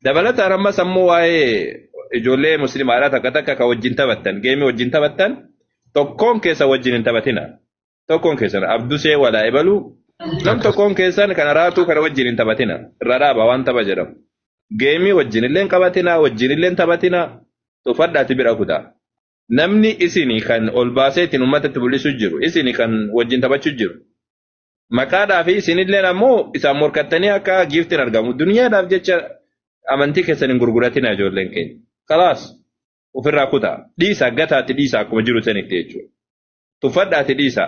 Dabalataan ammas ammoo waa'ee ijoollee musliimaadhaa takka takka ka wajjin taphattan, geemii wajjin taphattan, tokkoon keessa wajjin hin taphatina. Tokkoon keessan Abdusee walaa ebaluu nam tokkoon keessan kana raatuu kana wajjin hin taphatina. Irraa dhaaba waan tapha jedhamu. Geemii wajjin illee hin qabatina, wajjin illee hin taphatina. Tuffadhaati bira kutaa. Namni isini kan ol baasee ittiin uummatatti mul'isu jiru, isini kan wajjin taphachuu jiru. Maqaadhaa fi isinilleen ammoo isaan morkattanii akka giiftiin argamu. Duniyaadhaaf jecha amantii keessan hin gurguratina, ijoolleen keenya. Kalaas, ofirraa kutaa. Dhiisa, gataatti dhiisa akkuma jiru sanitti jechuudha. Tuffadhaati dhiisa.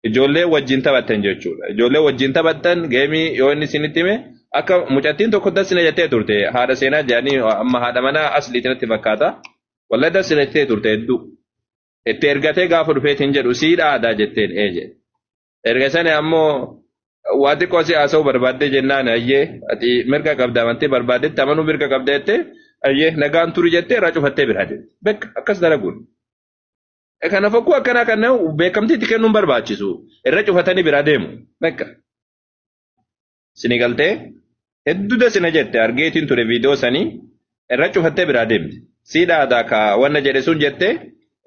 Ijoollee wajjin taphattan jechuudha. Ijoollee wajjin taphattan geemii yoo inni isinitti hime, akka mucattiin tokko dasina jettee turte, haadha seenaa jedhanii, amma haadha manaa asliitti natti fakkaata. Wallahi dasina jettee turte hedduu. Itti ergatee gaafa dhufeetiin jedhu siidha aadaa jetteen ee jedhe. Erga sani ammoo waa xiqqoo si haasa'uu barbaaddee jennaan, ayyee, ati mirga qabda, amantii barbaaddetti amanuu mirga qabda jettee, ayyee, nagaan turi jettee irraa cufattee biraa deemte. Bekka akkas dalaguun. Kana fokkuu akkanaa kana beekamtii itti kennuun barbaachisu. Irra cufatanii biraa deemu. Bekka. Sini galtee hedduu dasina jette argeetiin ture viidiyoo sanii irra cufattee biraa deemte. Siidha aadaa ka wanna jedhe sun jettee,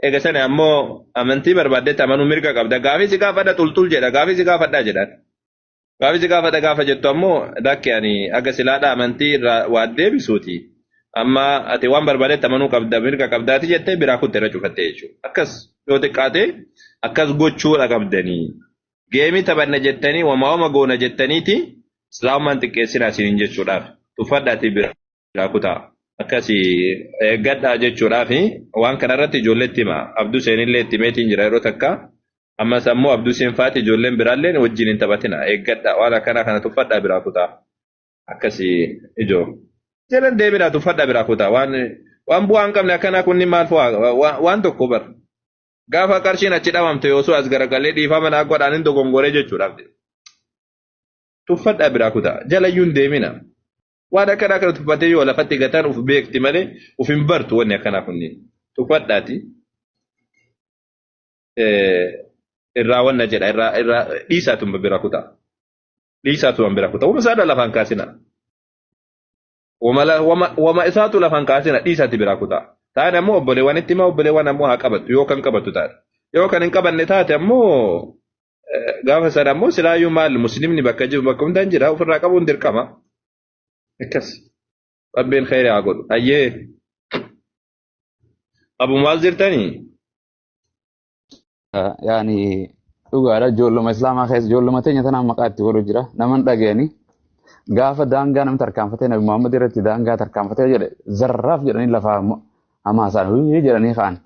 eega sani ammoo amantii barbaaddetti amanuu mirga qabda. Gaafii si gaafadha xulxul jedha. Gaafii si gaafadhaa jedhaan. Gaafii si gaafadha gaafa jettu ammoo, lakki, ani aga silaadha amantii irraa waa deebisuuti. Amma ati waan barbaadetti amanuu qabda, mirga qabdaati jettee biraa kutte, irra cufattee jechuudha. Akkas yoo xiqqaate akkas gochuudha qabdanii. Geemii taphanna jettanii wama wama goona jettaniiti islaamummaan xiqqeessinaa isiniin jechuudhaaf. Tuffadhaatii biraa kutaa. Akkasii eeggadhaa jechuudhaaf waan kanarratti ijoolleetti hima. Abduu seenillee itti himeetiin jira yeroo takka. Ammas ammoo Abduu seen faati ijoolleen biraalleen wajjin hin taphatina. Eeggadhaa, waan akkanaa kana tuffadhaa biraa kutaa. Akkasii ijoo. Jalan deeminaa, tuffadhaa biraa kutaa. Waan bu'aa hin qabne akkanaa kunniin maal fu'aa waan tokko bar. Gaafa qarshiin achi dhabamte osoo as garagalee dhiifama naa godhaan hin dogongoree jechuudhaaf. Tuffadhaa biraa kutaa. Jalayyuu hin deemina. Waan akkanaa kana tuffatee yoo lafatti gatan uf beekti malee uf hin bartu wanni akkanaa kunniin. Tuffadhaati. Irraa wanna jedha, irraa dhiisaatuma bira kutaa. Dhiisaatuma bira kutaa. Wama isaadha lafaan kaasina. Wama isaatu lafaan kaasina, dhiisaati biraa kutaa. Taane ammoo obboleewwan itti himaa, obboleewwan ammoo haa qabattu yoo kan qabattu taate. Yoo kan hin qabanne taate ammoo gaafa sana ammoo silaayyuu maal, muslimni bakka jiru bakka hundaan jira, ofirraa qabuun dirqama. Akkas. Rabbiin kheyri haa godhu. Ayyee. Abu maal jirtanii? Yaani dhugaadha, ijoolluma islaamaa keessa ijoolluma teenya tanaan maqaa itti godhu jira naman dhagayani. Gaafa daangaa namni tarkaanfatee Nabi Muhammad irratti daangaa tarkaanfatee jedhe, zarraaf jedhanii lafaa hamaa isaan huyyii jedhanii ka'an.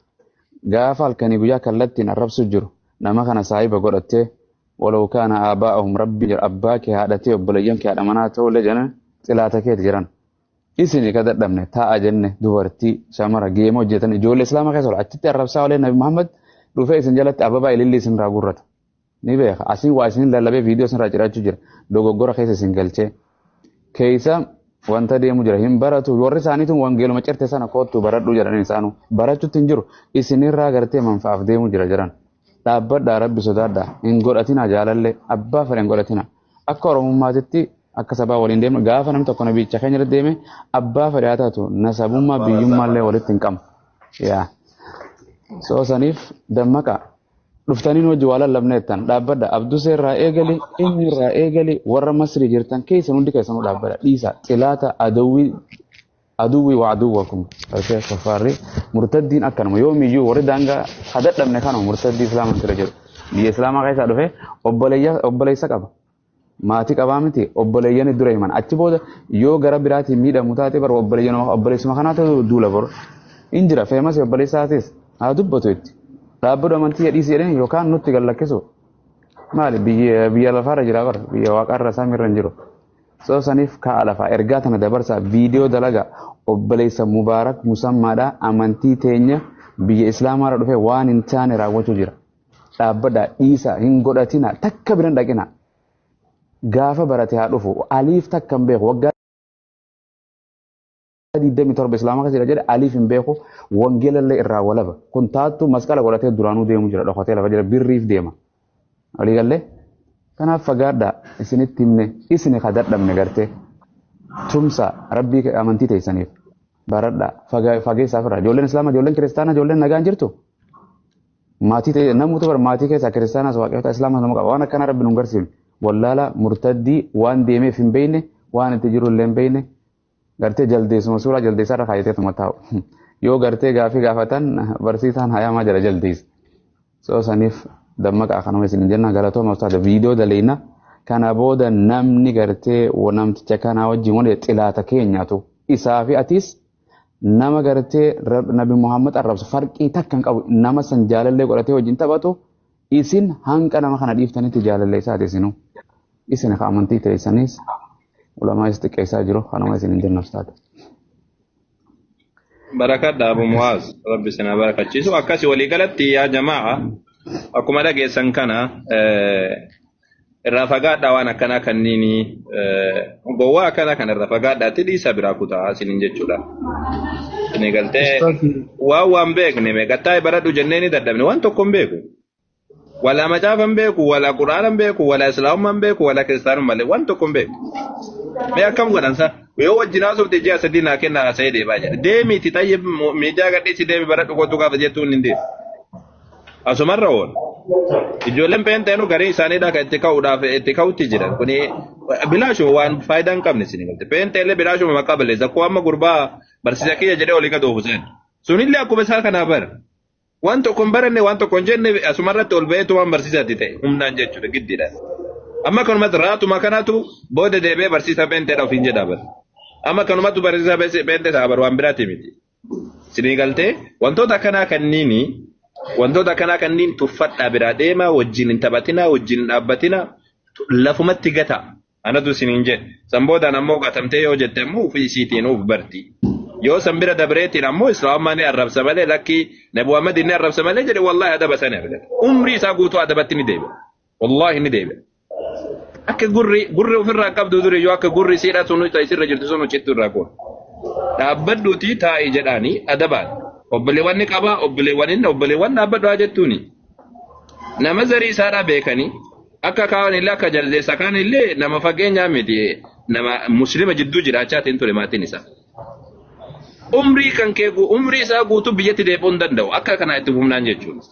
Gaafa halkanii guyyaa kallattiin arrabsu jiru nama kana saahiba godhattee, walaw kaana aabaa'ahum, rabbi jira, abbaa kee, haadha tee, obboleeyyan kee, haadha manaa ta'ullee jedhan, xilaata keeti jedhan. Isini ka dadhabne taa'a jenne, dubartii shamara geema hojjetan ijoollee islaamaa keessa ola achitti arrabsaa olee, Nabi Muhammad dhufee isin jalatti ababaa ilillii isin irraa gurrata. Ni beeka, asiin waa isin lallabee viidiyoo isin irraa cirachuu jira, dogoggora keessa isin galchee keessa wanta deemu jira. Hin baratu warri isaaniitu, wangeeluma cirte sana koottu baradhu jedhanii isaanu barachuutti hin jiru, isinirraa gartee manfa'aaf deemu jira jedhan. Dhaabbadhaa, rabbi sodaadhaa, hin godhatina jaalallee abbaa fedhe hin godhatina. Akka oromummaatitti akka sabaa waliin deemnu, gaafa namni tokko nabicha keenya irra deeme, abbaa fedhe haa taatu, nasabummaa biyyummaallee walitti hin qabnu. Yaa soo saniif dammaqa, dhuftanii nu wajji waa lallabne jettan dhaabbadha. Abdusee irraa eegali, inni irraa eegali, warra Masrii jirtan keessan hundi keessanuu dhaabbadha, dhiisa xilaata adawwii aduwwi wa aduwwakum. Gartee kuffaarri murtaddiin akkanuma yoomiyyuu warri daangaa hadadhabne kanuma murtaddii islaamaa ture jedhu biyya islaamaa keessaa dhufe obboleessa qaba, maatii qabaa miti, obboleeyyan dura himan. Achi booda yoo gara biraatiin miidhamu taate bar obboleeyyan obboleessuma kanaatu duula boru in jira. Feemas obboleessaatis haa dubbatu, itti dhaabbatu, amantii jedhiisi jedheen yookaan nutti gallakkisu. Maali, biyya lafaarra jira bar, biyya waaqarra samiirra hin jiru. Soo saniif ka'a lafaa ergaa tana dabarsaa, viidiyoo dalaga. Obboleessa Mubaarak Musammaadha, amantii teenya biyya islaamaarra dhufe waan hin taane raawwachuu jira. Dhaabbadhaa, dhiisa, hin godhatina, takka biran dhaqina. Gaafa barate haa dhufu, aliif takka hin beeku, waggaa 27 islaama keessa jira jedhe, aliif hin beeku, wangeelallee irraa walaba. Kun taattu masqala godhatee duraanuu deemu jira, dhokatee lafa jira, birriif deema. Walii gallee? Kanaaf fagaadhaa, isinitti himne, isini ka dadhabne gartee. Tumsa rabbii amantii teessaniif baradha fageessaa ofirraa. Ijoolleen islaamaa, ijoolleen kiristaanaa, ijoolleen nagaan jirtu. Maatii ta'e namoota bara maatii keessaa kiristaanaas waaqeffata islaamaa nama qaba. Waan akkana rabbi nu garsiifne. Wallaala murtaddii waan deemeef hin beekne, waan itti jiru illee hin beekne, gartee jaldeessuma suuraa jaldeessaa irra kaayyateetuma taa'u. Yoo gartee gaafii gaafatan barsiisaan hayamaa jala jaldeessa. So saniif dammaqaa kanuma isin jenna. Galatooma ustaada. Viidiyoo daleena kana booda namni gartee namticha kanaa wajjin wal xilaata keenyaatu isaa fi atis nama gartee Nabi Muhammad arrabsu farqii takka hin qabu. Nama san jaalallee godhatee wajjin taphatu isin hanqa nama kana dhiiftanitti jaalallee isaati isinuu. Isin ka amantii teessanis ulamaa is xiqqeessaa jiru kanuma isin hin jenna ustaada. Barakadha Abu Muaz, Rabbi isin haa barakachiisu. Akkasi waliigalatti yaa jamaa, akkuma dhageessan kana irraa fagaadhaa waan akkanaa kanniini, gowwaa akkanaa kana irraa fagaadhaatti dhiisa biraa kutaa isiniin jechuudha. Isin galtee Ustaazi waan beekne meeqattaa'e baradhu jennee ni dadhabne, waan tokko hin beeku. Wala macaafa hin beeku, wala quraana hin beeku, wala islaamummaa hin beeku, wala kiristaanummaa illee waan tokko hin beeku. Mee akkam godhan sa? Yoo wajjin haasofte ji'a 3 naa kennaa haasa'ee deemaa jedha. Deemiiti tayyib miidiyaa gadhiisi deemi baradhu kootu gaafa jettuun hin deemu. Asumarra oola. Ijoolleen peenteenu garii isaaniidha kan itti ka'uudhaaf itti ka'utti jiran. Kuni bilaashuma waan faayidaa hin qabne isin galte. Peenteellee bilaashuma maqaa balleessa. Akkuma amma gurbaa barsiisa kiyya jedhee olii gad oofu seen. Sunillee akkuma isaa kanaa bara. Waan tokko hin baranne, waan tokko hin jenne, asumarratti ol ba'eetu waan barsiisaatti ta'e humnaan jechuudha giddiidha. Amma kanumatti raatuma kanatu booda deebi'ee barsiisaa peenteedha ofiin jedha bara. Amma kanumatu barsiisaa peentee ta'a bara, waan biraati miti. Isinii galtee wantoota akkanaa kanniin tuffadhaa biraa deemaa, wajjin hin taphatinaa, wajjin hin dhaabbatinaa, lafumatti gataa. Anatu isiniin jedhe. San boodaan ammoo gatamtee yoo jette ammoo ofii isiitiin uf barti. Yoo san bira dabreetiin ammoo islaamummaa ni arrabsa malee, lakkii Nabi Muhammad ni arrabsa malee jedhe, wallahi adaba sani argata. Umrii isaa guutuu adabatti ni deebi'a. Wallahi ni deebi'a. Akka gurri ofirraa qabdu duri yoo akka gurri siidha sun isirra jirtu sun cittu irraa goona. Dhaabbadhuutii taa'i jedhaanii adabaan. Obboleewwan ni qaba, obboleewwan inni obboleewwan dhaabbadhu haa jettuuni. Nama zarii isaadhaa beekanii akka kaan illee akka jaldeessa kaan illee nama fageenyaa miti, nama muslima jidduu jiraachaatiin ture maatiin isaa. Umrii kan kee umrii isaa guutuu biyyatti deebi'uu hin danda'u akka kanaa itti fufnaan jechuudha.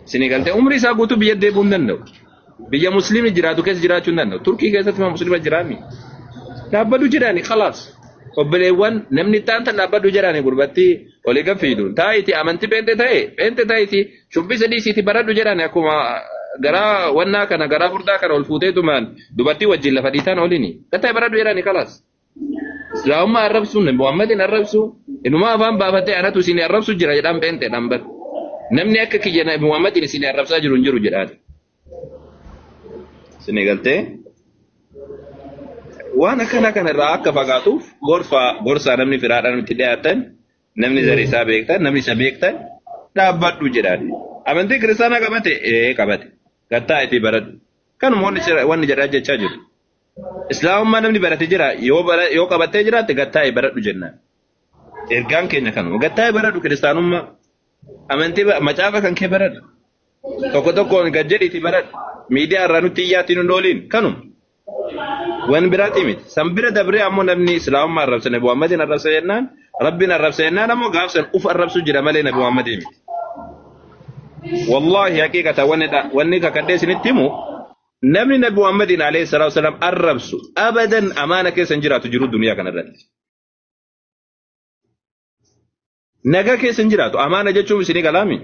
Isinii galtee umrii isaa guutuu biyyatti deebi'uu hin danda'u. Biyya musliimni jiraatu keessa jiraachuu hin danda'u. Turkii keessatti ma muslima jiraami. Dhaabbadhu jedhani khalaas. Obboleewwan namni itti aantan dhaabbadhu jedhani gurbatti olii gad fiidu. Taa'iti amantii peente ta'e peente taa'iti shubbisa dhiisiiti baradhu jedhani, akkuma garaa wannaa kana garaa furdaa kana ol fuuteetumaan dubartii wajjin lafa dhiitaan olini. Gataa baradhu jedhani khalaas. Islaamummaa arrabsuun, Nabi Muhammadin arrabsuu, inumaa afaan baafatee anatu isin arrabsu jira jedhaan peenteedhaan bar. Namni akka kiyya Nabi Muhammadin isin arrabsaa jiru hin jiru jedhaan. Isin galtee waan akkana kana irraa akka fagaatuuf gorsaa namni firaadhaan itti dhiyaatan, namni zarii isaa beektan, namni isa beektan dhaabbadhu jedhaan. Amantii kiristaanaa qabate, ee qabate. Gattaa itti baradhu. Kanuma wanni jedhaa jechaa jiru. Islaamummaa namni barate jira, yoo qabattee jiraatte gattaa'e baradhu jennaan. Ergaan keenya kanuma. Gattaa'e baradhu kiristaanummaa. Amantii macaafa kan kee baradhu. Tokko tokkoon gad jedhiiti baradhu. Miidiyaa irraa nutti iyyaatiin hin ooliin kanuma. Waan biraatii miti. San bira dabree ammoo namni islaamummaa arrabsa, Nabi Muhammadin arrabsa jennaan, Rabbiin arrabsa jennaan, ammoo gaafsan uf arrabsu jira malee Nabi Muhammadin miti. Wallahi haqiiqata wanni kakadhee isinitti himu, namni Nabi Muhammadin alayhi salaatu wasalaam arrabsu abadan amaana keessa hin jiraatu jiru duniyaa kanarratti. Nagaa keessa hin jiraatu. Amaana jechuun isinii galaami.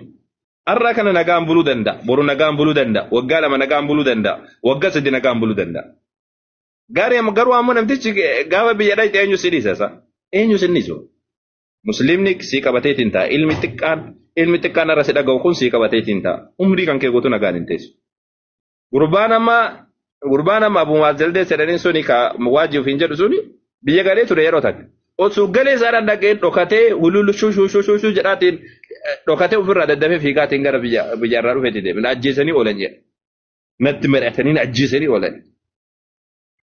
Har'a kana nagaan buluu danda'a. Boru nagaan buluu danda'a. Waggaa 2 nagaan buluu danda'a. Waggaa 3 nagaan buluu danda'a. Gaarii garuu ammoo namtichi gaafa biyya dhaqxe eenyu si dhiisa isa? Eenyu si dhiisu? Musliimni sii qabateetiin ta'a. Ilmi xiqqaan irra si dhaga'u kun sii qabateetiin ta'a. Umrii kan kee guutuu nagaan hin teessu. Gurbaan amma Abu Maaz jedhaniin suni ka waajjiif hin jedhu suni biyya galee ture yeroo takka. Osoo galee isaa dhaqee dhokatee hululu shuu shuu shuu shuu shuu jedhaatiin dhokatee ofirraa daddafee fiigaatiin gara biyya irraa dhufeetti deeme. Ajjeesanii oolan jedha. Natti mari'atanii ajjeesanii oolan.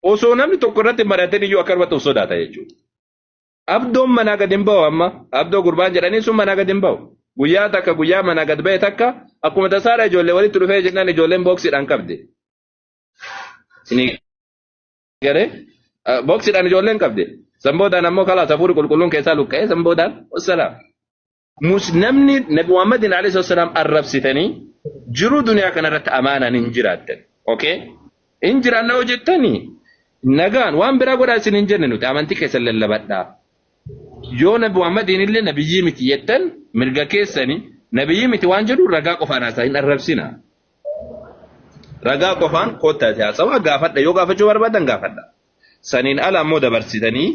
Osoo namni tokko irratti mari'atanii iyyuu akkanumatti of sodaata jechuudha. Abdoon manaa gad hin ba'u amma. Abdoo gurbaan jedhanii sun manaa gad hin ba'u. Guyyaa takka guyyaa manaa gad ba'e takka akkuma tasaadha ijoollee walitti dhufee jennaan ijoolleen booksiidhaan qabde. Isinii galee? Boksiidhaan ijoolleen qabde. San boodaan ammoo kalaas hafuurri qulqulluun keessaa luqqa'ee san boodaan wassalaam. Namni Nabi Muhammadin alayhi salaam arrabsitanii jiruu duniyaa kanarratti amaanaan hin jiraattan. Okay? Hin jiraanna yoo jettanii nagaan waan biraa godhaa isin hin jenne nuti amantii keessan lallabadhaa. Yoo Nabi Muhammadiin illee nabiyyii miti jettan mirga keessanii nabiyyii miti waan jedhu ragaa qofaan haasaa hin arrabsina. Ragaa qofaan koottaati haasawaa gaafadha yoo gaafachuu barbaadan gaafadha. Saniin ala ammoo dabarsitanii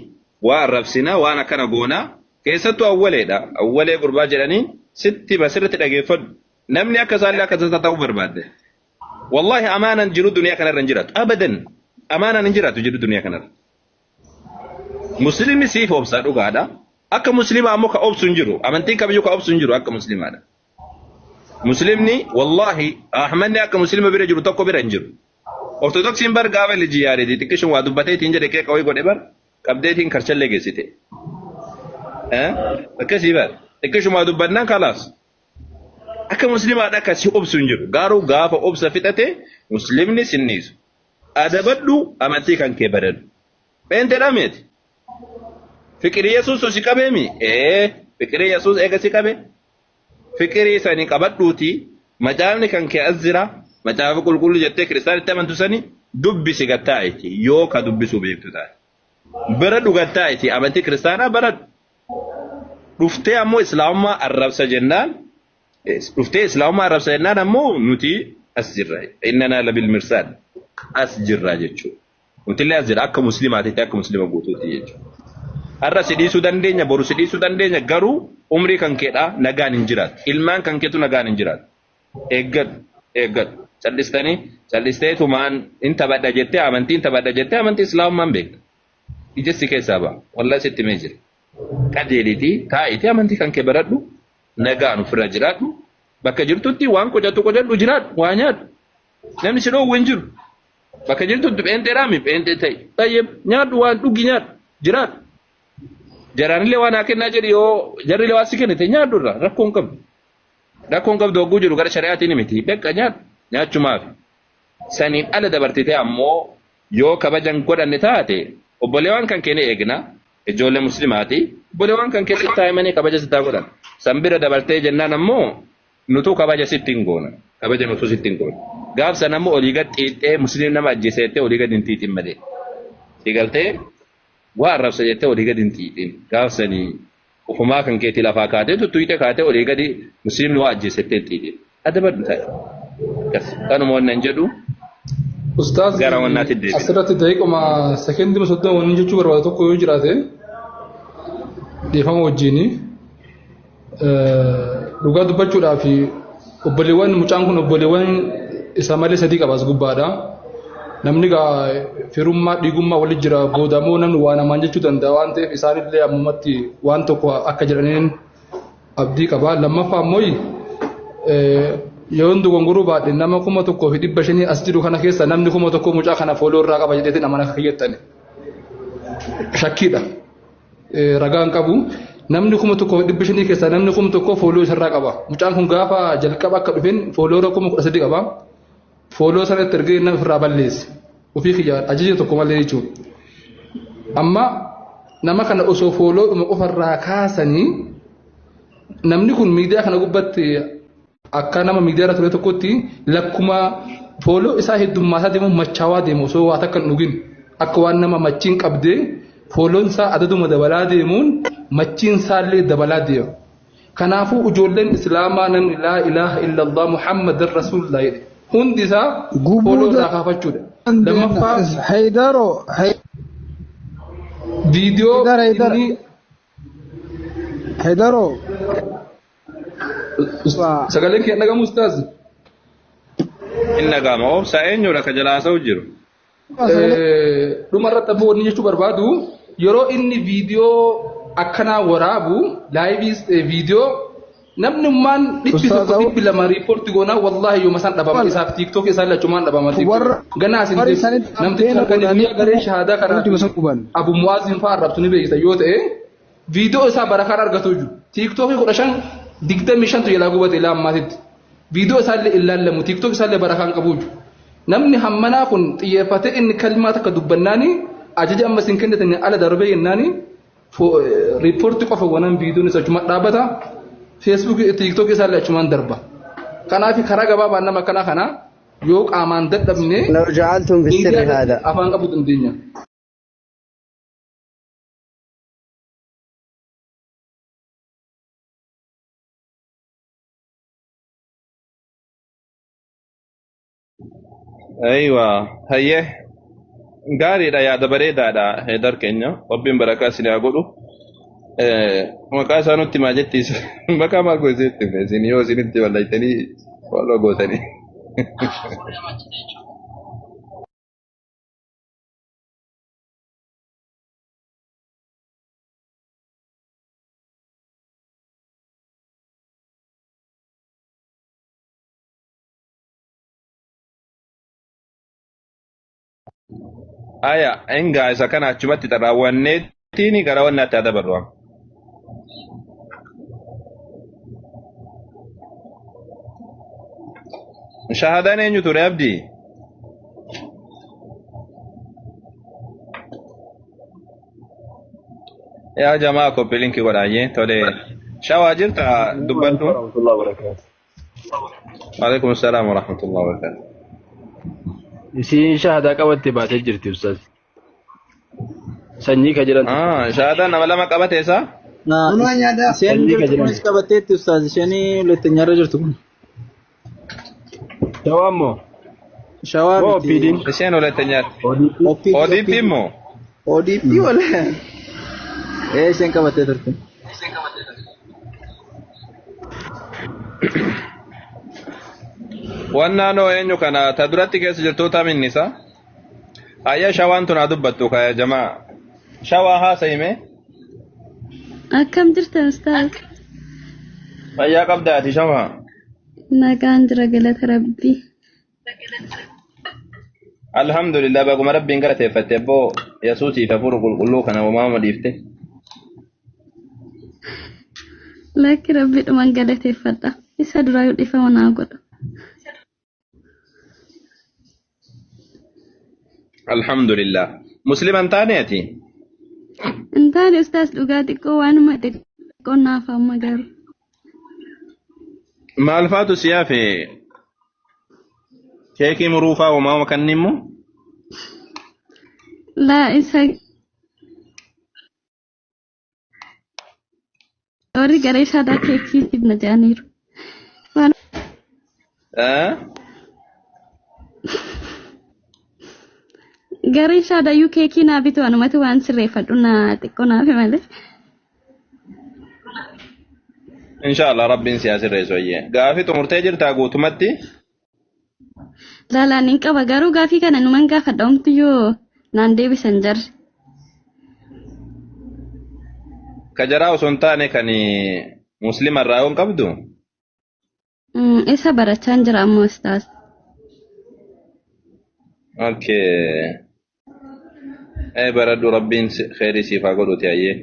waa arrabsinaa waan akkana goonaa keessattuu awwaleedha. Awwalee gurbaa jedhanii sitti basirratti dhageeffadhu. Namni akka isaallee akka isaa ta'uu barbaadde. Wallahi amaanaan jiru duniyaa kanarra hin jiraatu. Abadan amaanaan hin jiraatu jiru duniyaa kanarra. Musliimni siif obsa dhugaadha. Akka musliimaa ammoo ka obsu hin jiru. Amantiin kamiyyuu ka obsu hin jiru akka musliimaadha. Musliimni wallahi Ahmadni akka musliima bira jiru tokko bira hin jiru. Ortodoksiin bar gaafa liji yaadeeti xiqqishuun waa dubbateetiin jedhe qeeqa wayii godhe bar qabdeetiin karchallee geessite. Akkasii bar xiqqishuun waa dubbannaan kalaas. Akka musliimaadha akka si obsu hin jiru. Garuu gaafa obsa fixate musliimni sinniisu. Adabadhu amantii kan kee baradhu. Pheenteedhaa miti. Fiqirii Yesuus si qabeemi? Ee fiqirii Yesuus eega si qabe. Fiqirii sanii qabadhuuti macaafni kan kee as jira macaafa qulqulluu jettee kiristaanitti amantu sani dubbisi gattaa'iti yoo ka dubbisuu beektu taate. Baradhu gattaa'iti amantii kiristaanaa baradhu. Dhuftee ammoo islaamummaa arrabsa jennaan dhuftee islaamummaa arrabsa jennaan ammoo nuti as jirra. Innanaa labil mirsaad as jirra jechuudha. Nutillee as jira akka musliimaatitti akka musliima guutuutti jechuudha. Har'a si dhiisuu dandeenya boru si dhiisuu dandeenya garuu umrii kan keedhaa nagaan hin jiraatu. Ilmaan kan keetu nagaan hin jiraatu. Eeggadhu eeggadhu. Callistanii callisteetumaan hin taphadha jettee amantii hin taphadha jettee amantii islaamummaan beekta. Ija si keessaa ba'a. Wallahi sitti himee jira. Qajeeliitii taa'iitii amantii kan kee baradhu nagaan ofirra jiraadhu. Bakka jirtutti waan qocattu qocadhu jiraadhu waa nyaadhu. Namni si dhoowwu hin jiru. Bakka jirtutti pheenxee dhaami pheenxee ta'i. Tayyib nyaadhu waan dhugi nyaadhu jiraadhu. Jaraanillee waan haa kennaa jedhi yoo jarrillee waan si kennite nyaadhu irraa rakkoo hin qabdu. Rakkoon qabdu hogguu jiru gara shari'aatiin miti. Beqa nyaadhu nyaachumaaf. Saniin ala dabartitee ammoo yoo kabajan godhanne taate obboleewwan kan keenya eegna ijoollee musliimaati obboleewwan kan keessa taa'imanii kabaja sittaa godhan. San bira dabartee jennaan ammoo nutuu kabaja sitti hin goona. Kabaja nutuu sitti hin goona. Gaaf san ammoo olii gad xiixxee musliim nama ajjeesettee olii gad hin xiixin malee. Si galtee waa arrabsa jettee olii gad hin xiixin. Gaaf sanii ofumaa kan keetii lafaa kaatee tuttuqxee kaatee olii gadi musliimni waa ajjeesettee hin xiixin. Adabadhu ta'e. Akkas kanuma wannan jedhu Ustaaz gara wannaatti deebina. Asirratti daqiiquma sekendii 30 wanni jechuu barbaadu tokko yoo jiraate dhiifama wajjini dhugaa dubbachuudhaaf obboleewwan mucaan kun obboleewwan isa malee sadii qaba as gubbaadha. Namni gaa firummaa dhiigummaa walitti jira boodamoo namni waa namaan jechuu danda'a waan ta'eef isaanillee ammumatti waan tokko akka jedhaniin abdii qaba. Lammaffaa ammoo yoo dogongoruu baadhe nama 1500 as jiru kana keessa namni 1000 mucaa kana follow irraa qaba jedheetiin amana akka jettani. Shakkiidha. Ragaan qabu. Namni 1500 keessaa namni 1000 follow isarraa qaba. Mucaan kun gaafa jalqaba akka dhufeen follower 13,000 qaba. Follow sanatti ergee nama ofirraa balleesse. Ofii kiyya ajaja tokko malee jechuudha. Amma nama kana osoo follow dhuma qofarraa kaasanii namni kun miidiyaa kana gubbatti akka nama miidiyaa irra ture tokkotti lakkuma follow isaa heddummaasaa deemu machaawaa deemu osoo waa takka hin dhugin akka waan nama machiin qabdee follown isaa adaduma dabalaa deemuun machiin isaallee dabalaa deema. Kanaafuu ijoolleen islaamaa namni laa ilaaha illallah Muhammadan rasuulullah jedhe hundi isaa follow irraa kaafachuudha. Lammaffaa Haydaro viidiyoo Haydar inni Haydaro sagaleen kee dhagamu ustaaz. Inni dhaga'ama. Obsa eenyudha ka jalaa haasa'u jiru? Dhuma irratti ammoo wanni jechuu barbaadu yeroo inni viidiyoo akkanaa waraabu live viidiyoo namni ummaan 100 200 report goonaa wallahi yooma isaan dhabama isaaf TikTok isaan lachumaan dhabama ganaa isin namtichi halkan guyyaa garee shahaadaa karaa Abu Mu'aazin fa'aa arrabsu ni beekta yoo ta'e viidiyoo isaa barakaan argatu jiru TikTok 15 25tu jalaa gubate ilaa ammaatitti viidiyoo isaallee ilaallamu TikTok isaallee barakaan qabu jiru namni hammanaa kun xiyyeeffatee inni kalmaa takka dubbannaani Ajaja amma isin kennitanii ala darbee jennaani riippoortii qofa wanan viidiyoon isa achumaan dhaabbata. Feesbuukii tiiktookii isaallee achumaan darba. Kanaaf karaa gabaabaan nama akkanaa kana yoo qaamaan dadhabne لو جعلتم في السر هذا afaan qabuu dandeenya. Aywa, hayyee gaariidha yaada bareedaadha heedar keenya rabbiin barakaa isin haa godhu. Maqaa isaa nutti maa jettiis maqaa maal goseetti isin yoo isinitti wallaytanii walloo gootanii. Aya, engaa isa kana achumatti xarraawwanneetiin gara wannaatti haa dabarru. Shahaadaan eenyu ture abdii? Yaa jamaa koppii linkii godhaayyee tole. Shawaa jirta dubbadhu. warahmatullahi wabarakatuh. Waalaikum salaam wa rahmatullahi wa barakatuh. Isiin shahadaa qabatte baatee jirti ustaz. Sanyii ka jedhan Ah, shahaadaan nama lama qabate isaa? Isheen Sanyii ka jirtu jedhan. kunis qabatteetti ustaaz isheen letteenyarra jirtu kun. Shawaa immoo Shawaa moo miti. OPD'n? Isheen olette nyaatti. ODP. OPD ODP immoo? ODP wala. Ee isheen qabattee turte. Wannaan hoo eenyu kana ta duratti keessa jirtu taminnisa? Ayya shawaan tun haa dubbattu kaya jamaa. Shawaa haasa'ime? Akkam jirtan ustaaz? Fayyaa qabda ati shawaa? Nagaan jira galata rabbii. Alhamdulillah baguma rabbiin galateeffatte abboo Yesuusiif hafuura qulqulluu kana uumaama dhiifte. Lakki rabbii dhuman galateeffadha. Isa duraa yoo dhiifama naa godha. Alhamdulillah. Muslima hin taane ati? Hin taane ustaaz dhugaa xiqqoo waanuma xiqqoo naaf amma garuu. Maal faatu si hafe? Keekii muruufaa uumaama kanneen immoo? Laa isa warri gara isaadaa keekii dibna jedhaniiru. Waan gara ishaadaayyuu keekii naa bitu anumatu waan sirreeffadhu naa xiqqoo naaf malee. Inshallah rabbiin si haa sirreessu ayyee. Gaafii xumurtee jirtaa guutumatti? Laalaan hin qaba garuu gaafii kana numan gaafadha homtuyyuu naan deebisan jarri. Ka jaraa osoo hin taane kan muslima irraa yoo hin qabdu? Isa barachaan jira ammoo ustaaz. Okay. Baradhu rabbiin khairii siif haa godhuti ayyee.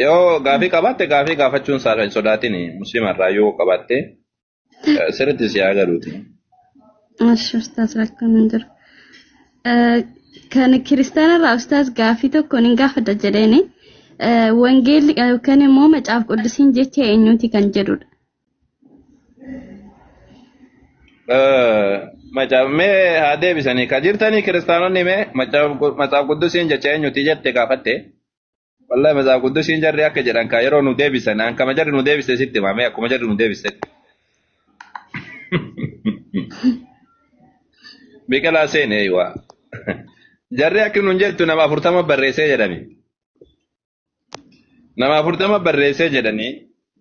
Yoo gaafii qabaatte gaafii gaafachuun isaa hin sodaatin muslima irraa yoo qabaatte sirriitti si haa galuuti. Ashi ustaaz rakkoon hin jiru. Kan kiristaana irraa ustaaz gaafii tokko nin gaafadha jedheeni. Wangeelli yookaan immoo macaaf quddusiin jecha eenyuuti kan jedhudha. Macaaf mee haa deebisanii ka jirtanii kiristaanonni mee macaaf quddusiin jecha eenyuuti jette gaafatte. Wallahi macaaf quddusiin jarri akka jedhan ka yeroo nu deebisan akkama jarri nu deebiste sitti hima mee akkuma jarri nu deebistetti. Biqilaa seene eeyywa. Jarri akka nun jettu nama 40 barreessee jedhani. Nama 40 barreessee jedhanii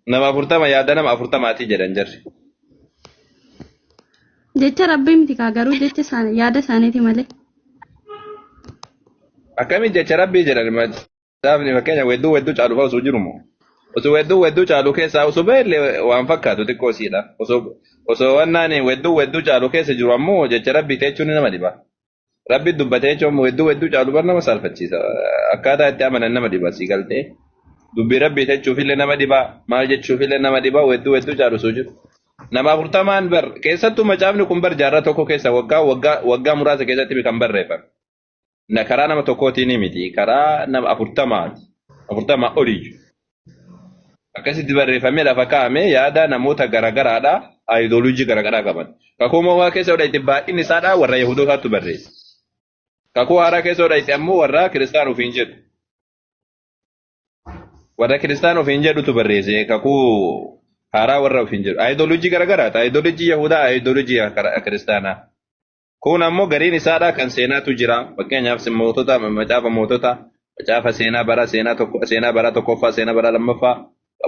nama 40 yaada nama 40 jedhan jarri. Jecha rabbii miti kaa garuu jecha isaanii yaada isaaniiti malee. Akkamiin jecha rabbii jedhan macaafni fakkeenya weedduu weedduu caalu fa'aa osoo jiru moo? Osoo weedduu weedduu caalu keessaa osoo baay'ee waan fakkaatu xiqqoo siidha. Osoo wannaan weedduu weedduu caalu keessa jiru ammoo jecha rabbii jechuun nama dhiba. Rabbi dubbatee jechuun weedduu weedduu caalu bar nama saalfachiisa. Akkaataa itti amanan nama dhiba sii galtee. Dubbii rabbii jechuufillee nama dhiba maal jechuufillee nama dhiba weedduu weedduu caalu osoo jiru. Nama 40 bar keessattuu macaafni kun bar jaarraa tokko keessa waggaa waggaa waggaa muraasa keessatti kan barreeffame. Na karaa nama tokkootiin miti, karaa nama 40ti. 40 oliyyuu. Akkasitti barreeffamee lafa kaa'ame yaada namoota garagaraadha, aayidooloojii garagaraa qaban. Kakuu moofaa keessa yoo dhayite baay'inni isaadha warra Yahudootaatu barreesse. Kakuu haaraa keessa yoo dhayite ammoo warra kiristaan ofiin jedhu. Warra kiristaan ofiin jedhutu barreesse kakuu haaraa warra ofiin jedhu. Aayidooloojii garagaraati. Aayidooloojii Yahudaa, aayidooloojii kiristaanaa. Kun ammoo gariin isaadha kan seenaatu jira. Fakkeenyaaf mootota, macaafa mootota, macaafa seenaa bara seenaa tokko, seenaa bara tokkoffaa, seenaa bara lammaffaa,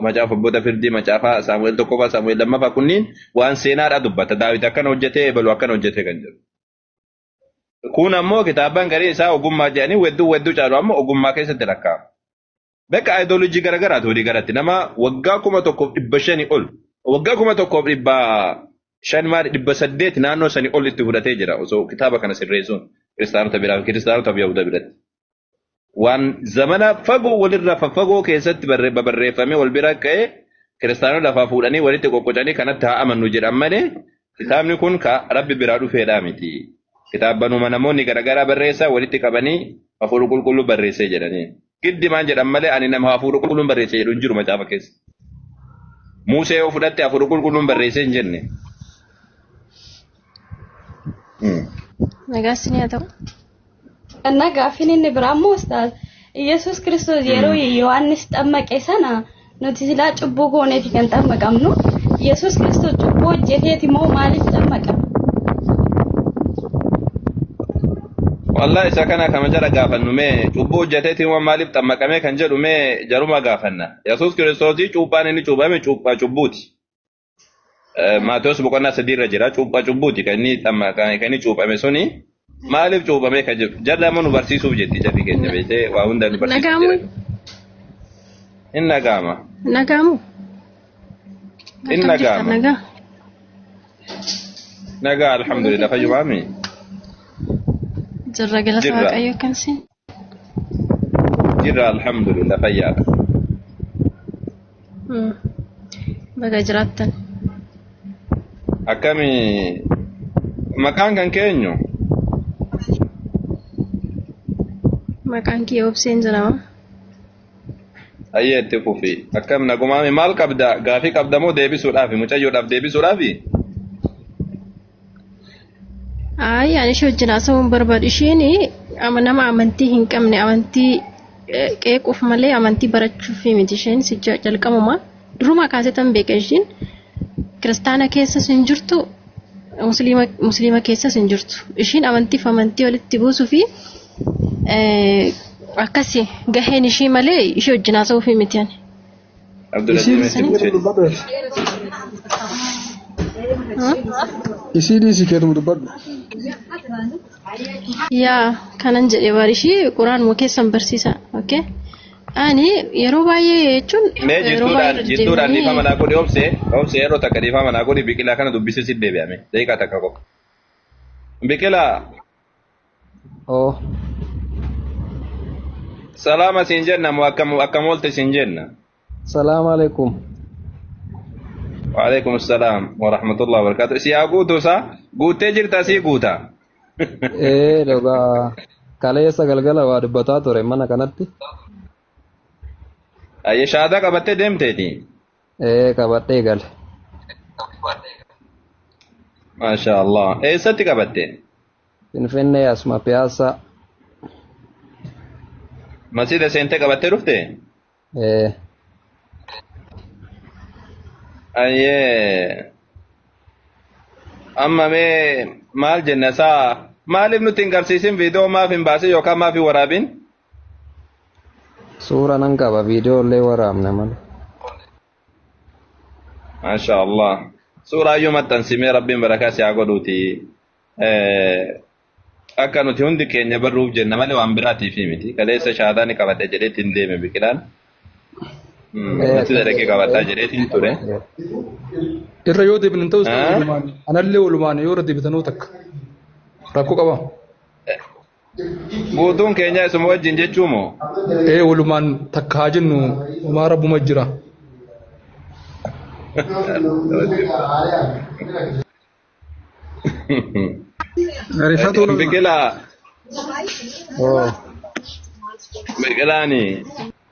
macaafa abboota firdii, macaafa Saamu'eel tokkoffaa, Saamu'eel lammaffaa kunniin waan seenaadha dubbata. Daawit akkana hojjetee, ebalu akkana hojjetee kan jedhu. Kun ammoo kitaabaan gariin isaa ogummaa jedhanii wedduu wedduu caalu ammoo ogummaa keessatti lakkaa'ama. Bakka aayidooloojii garagaraati walii galatti nama waggaa 1500 ol waggaa 1500 maali 800 naannoo sanii ol itti fudhatee jira osoo kitaaba kana sirreessuun kiristaanota biraa kiristaanota fi Yahuda biratti. Waan zamana fagoo walirraa faffagoo keessatti barreeffamee wal bira ka'ee kiristaanota lafaa fuudhanii walitti qoqqocanii kanatti haa amannu jedhan malee kitaabni kun ka Rabbi biraa dhufeedhaa miti. Kitaabanuma namoonni garagaraa barreessaa walitti qabanii hafuura qulqulluu barreessee jedhanii. Giddi maan jedhan malee ani nama hafuura qulqulluun barreessee jedhu hin jiru macaafa keessa. Musee yoo fudhatte hafuura qulqulluun barreessee hin jenne. Nagaa isin haa ta'u. እና gaaffiin inni biraa immoo ustaaz Iyyasuus Kiristoos yeroo Yohaannis xammaqe sana nuti silaa cubbuu gooneeti kan xammaqamnu. Iyyasuus Kiristoos cubbuu hojjeteeti moo maaliif xammaqame? Wallahi isa kana kama jara gaafannu mee cubbuu hojjeteeti moo maaliif xammaqame kan jedhu mee jaruma gaafanna. Yesuus Kiristoosii cuuphaan inni cuuphame cuuphaa cubbuuti. Maatewos boqonnaa 3 irra jira cuuphaa cubbuuti kan inni kan inni cuuphame suni maaliif cuuphame kan jedhu jarri amma nu barsiisuuf jetti jarri keenya beektee waa hunda nu barsiisuuf Nagaamu? jedhan. Hin nagaama. Nagaamu? Hin Akkam jirtan nagaama. nagaa? Nagaa alhamdulillah fayyumaami. Jirra galata Jirra. Waaqayyoo akkam isin? Jirra alhamdulillah fayyaadha. Baga jiraattan. Akkami maqaan kan keenyu? Maqaan kiyya Obseen jedhama. Ayyee itti fufi. Akkam nagumaami maal qabda? Gaafii qabda moo deebisuudhaafi? Mucayyoodhaaf deebisuudhaafi? Ayi ani ishee wajjin haasa'uu hin barbaadu. Isheen nama amantii hin qabne amantii qeequuf malee amantii barachuuf miti isheen si jalqabuma. Duruma kaasee tan beeka isheen kiristaana keessas hin jirtu musliima keessas hin jirtu. Isheen amantiif amantii walitti buusuu fi akkasi gaheen ishee malee ishee wajjin haasa'uuf miti ani. Abdulaziz itti fufi. Isii dhiisii keetuma dubbadhu. Yaa kanan jedhe bari ishee quraanuma keessan barsiisa. Okay? Ani yeroo baay'ee jechuun Mee yeroo baay'ee jidduudhaan deddeebi'anii dhiifama naa godhi obsee obsee yeroo takka dhiifama naa godhi biqilaa kana dubbisee sitti deebi'ame daqiiqaa takka qofa. Biqilaa Oh, salaama siin jenna moo akkam akkam oolte siin jenna. salaam alaikum. Waalaikum salaam wa rahmatullahi wa barakatuh. Si haa guutu isaa guuttee jirta sii guuta. Ee, dhugaa kaleessa galgala waa dubbataa ture mana kanatti. Ayyee shaadaa qabattee deemteeti. Ee, qabadhee gale. Maasha Allah. Eessatti qabatte? Finfinnee asuma piyaasaa. Masjida seentee qabattee dhufte? Ee, Ayyee. Amma mee maal jenna isaa maaliif nutti hin garsiisin viidiyoo maaf hin baasin yookaan maaf hin waraabin? Suura nan qaba viidiyoo illee waraabne malee. Maasha Allah. Suuraa iyyuu maxxansimee Rabbiin barakaa si haa godhuuti. Akka nuti hundi keenya barruuf jenna malee waan biraatiif miti. Kaleessa shaadaa ni qabadhe jedheetiin deeme biqilaan. Natti daraqee qabadhaa jedheetiin ture. Irra yoo deebine hin ta'u walumaan anallee walumaan yoo irra deebitanuu takka rakkoo qaba. Guutuun keenya isuma wajjin jechuu moo? Ee walumaan takka haa jennu homaa rabbuma jira. Biqilaa Oo. Biqilaani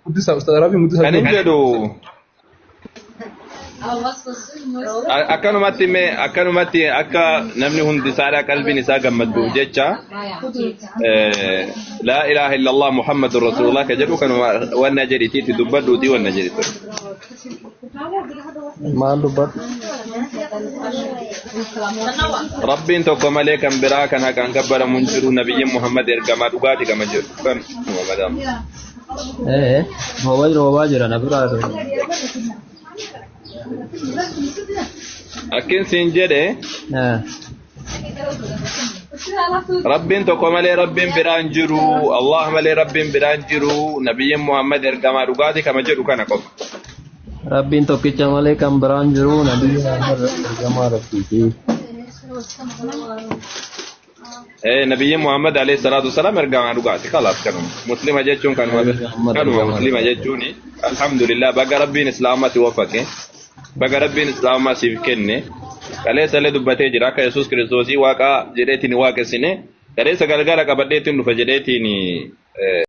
Guddisa Ustaaz Raabiin guddisa. kan hin jedhu akkanumatti mee akkanumatti akka namni hundi isaadha qalbiin isaa gammadduuf jecha laa ilaaha illallah muhammadur rasulullah ka jedhu kanuma wanna jedhitiitti dubbadhuutii wanna jedhitu. Maal dubbadhu? Rabbiin tokko malee kan biraa kan haqaan gabbaramu hin jiru, nabiyyiin Muhammad ergamaa dhugaati kama jedhu kanuma madaam. Ee roobaa roobaa jira na biraa. Akkin siin jedhe Ee. Rabbiin tokko malee rabbiin biraa hin jiru, Allah malee rabbiin biraa hin jiru, nabiyyiin Muhammad ergamaa dhugaati kama jedhu kana qofa. Rabbiin tokkicha malee kan biraan jiru, nabiyyi Muhammad ergamaa Rabbiiti. Nabiyyiin Muhammad alayhi salaatu wasalaam ergamaa dhugaati. Khalaas, kanuma. Muslima jechuun kanuma. Nabiyyi Muhammad Kanuma ergamaa muslima Rabbiiti. jechuuni. Alhamdulillah, baga Rabbiin islaamatti waffaqe. Baga Rabbiin islaamummaa siif kenne. Kaleessa illee dubbatee jira akka Yesuus Kiristoosii waaqa jedheetiin waaqessine. Kaleessa galgala qabadheetiin dhufa jedheetiin.